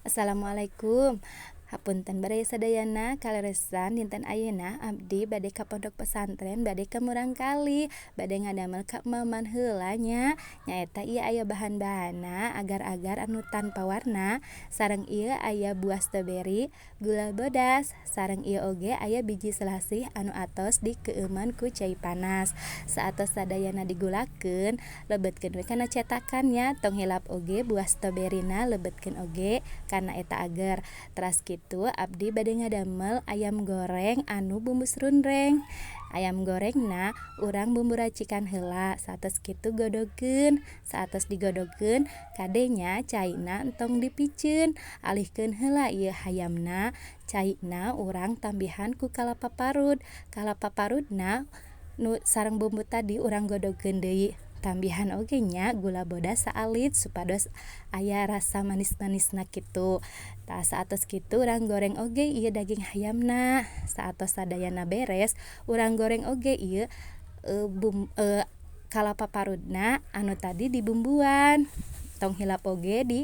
Assalamualaikum, hapunten baraya sadayana. Kaleresan dinten ayeuna abdi bade ka pondok pesantren, bade ka murangkalih, bade ngadamel kaemaman heula nya. Nyaeta ieu aya bahan-bahanna: agar-agar anu tanpa warna, sareng ieu aya buah strawberry, gula bodas, sareng ieu oge aya biji selasih anu atos dikeueuman ku cai panas. Saatos sadayana digulakeun, lebetkeun we kana cetakan nya. Tong hilap oge buah strawberryna lebetkeun oge kana eta ager. Teras kitu abdi bade ngadamel ayam goreng anu bumbu serundeng. Ayam gorengna urang bumbu racikan heula, saatos kitu godogkeun. Saatos digodogkeun, kade nya caina entong dipiceun, alihkeun heula ieu hayamna. Caina urang tambihan ku kalapa parut. Kalapa parutna nu sareng bumbu tadi urang godogkeun deui, tambihan oge nya gula bodas saalit supados aya rasa manis-manisna kitu. Tah, saatos kitu urang goreng oge ieu daging hayamna. Saatos sadayana beres, urang goreng oge ieu kalapa parutna anu tadi dibumbuan. Tong hilap oge di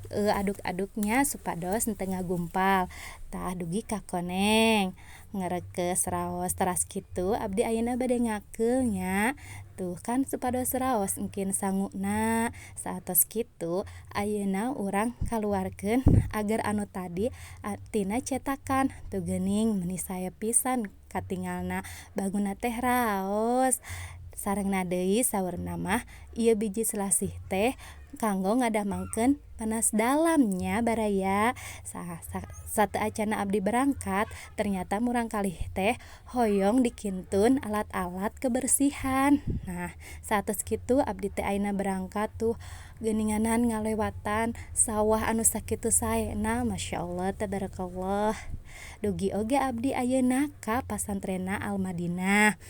aduk-aduk nya supados henteu ngagumpal. Tah, dugi ka koneng ngerekes raos. Teras kitu abdi ayeuna bade ngakeul nya. Tuh kan supados raos engkin sanguna. Saatos kitu ayeuna urang kaluarkeun ager anu tadi tina cetakan. Tuh geuning meni sae pisan katingalna, bangunna teh raos. Sarengna deui saurna mah ieu biji selasih teh kanggo ngadamangkeun panas dalam nya, baraya. Sateuacanna abdi berangkat, ternyata murangkalih teh hoyong dikintun alat-alat kebersihan. Nah, saatos kitu abdi teh ayeuna berangkat. Tuh geuninganan ngalewatan sawah anu sakitu saena, masyaallah tabarakallah. Dugi oge abdi ayeuna ka Pasantrenna Al Madinah.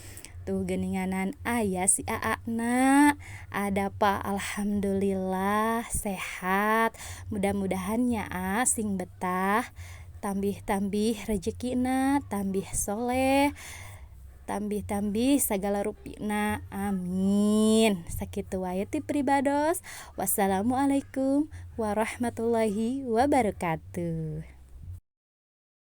Tuh geuninganan aya si Aa na, ada pa. Alhamdulillah sehat. Mudah-mudahan nya A sing betah, tambih-tambih rejekina, tambih soleh, tambih-tambih sagala rupina, amin. Sakitu wae ti pribados. Wassalamualaikum warahmatullahi wabarakatuh.